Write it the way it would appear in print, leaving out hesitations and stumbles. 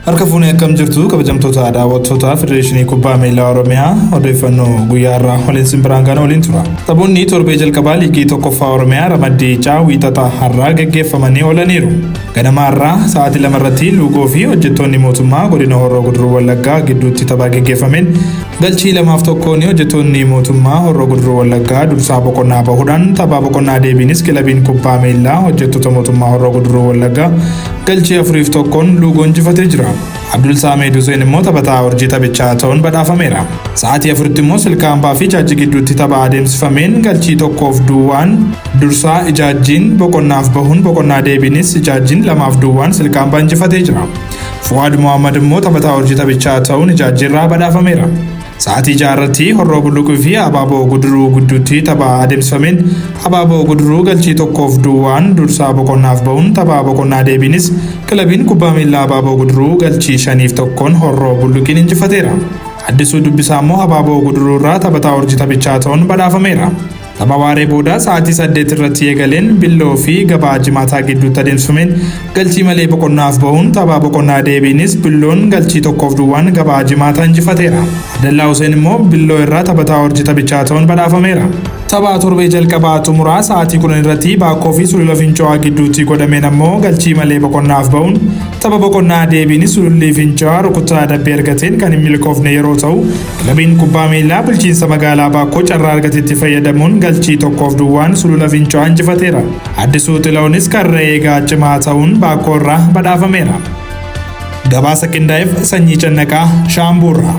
Harka fuunee akkam jirtu kabajamtoota daawwattoota Federeeshinii Kubbaa Miilaa Oromiyaa odeeffannoo guyyaa irraa waliin simbiraan gaana waliin tura. Taphoonni torbee jalqabaa liigii tokkoffaa Oromiyaa ramaddii C wiixata har'aa gaggeeffamanii oolaniiru. Ganama har'aa sa'aatii 2 irratti Luugoo fi hojjettoonni mootummaa godina Horroo Guduruu Wallaggaa gidduutti tapha gaggeeffameen galchii 2f 1n hojjettoonni mootummaa Horroo Guduruu Wallaggaa dursaa boqonnaa bahuudhaan tapha boqonnaa deebiinis kilabiin kubbaa miillaa hojjettoota mootummaa Horroo Guduruu Wallaggaa galchii 4f 1n Luugoo injifatee jira. Abdul Saameed Hussein immoo taphataa urjii taphichaa ta'uun badhaafameera. Sa'aatii 4tti immoo Silkaampaa fi Ijaajji gidduutti tapha adeemsifameen galchii 1f 0n dursaa Ijaajjiin boqonnaaf bahuun boqonnaa deebiinis Ijaajjiin 2f 0n Silkaampaa injifatee jira. Fuwaad Mohaammed immoo taphataa urjii taphichaa ta'uun Ijaajjiirraa badhaafameera. Sa'aatii 6 irratti Horroo Bulluquu fi Abaaboo Guduruu gidduutti tapha adeemsifameen Abaaboo Guduruu galchii 1f 0n dursaa boqonnaaf bahuun tapha boqonnaa deebiinis kilabiin kubbaa miillaa Abaaboo Guduruu galchii 5f 1n Horroo Bulluqiin injifateera. Addisuu Dubbisaa immoo Abaaboo Guduruu irraa taphataa urjii taphichaa ta'uun badhaafameera. Tapha waaree booda sa'aatii 8 irratti eegaleen Billoo fi Gabaa Jimaataa gidduutti adeemsifameen galchii malee boqonnaaf bahuun tapha boqonnaa deebiinis Billoon galchii 1f 0n Gabaa Jimaataa injifateera. Abdallaa Hussein immoo Billoo irraa taphataa urjii taphichaa ta'uun badhaafameera. Tapha torbee jalqabaa xumuraa sa'aatii 10 irratti Baakkoo fi Sulula Fincaa'aa gidduutti godhameen ammoo galchii malee boqonnaaf bahuun tapha boqonnaa deebiinis Sululli Fincaa'aa rukuttaa adabbii argateen kan hin milkoofne yeroo ta'u kilabiin kubbaa miillaa bulchiinsa magaalaa Baakkoo carraa argatetti fayyadamuun galchii 1f 0n Sulula Fincaa'aa injifateera. Addisuu Xila'uunis karra eegaa cimaa ta'uun Baakkoo irraa badhaafameera. Gabaasa qindaa'eef Sanyii Cannaqaa Shaambuurraa.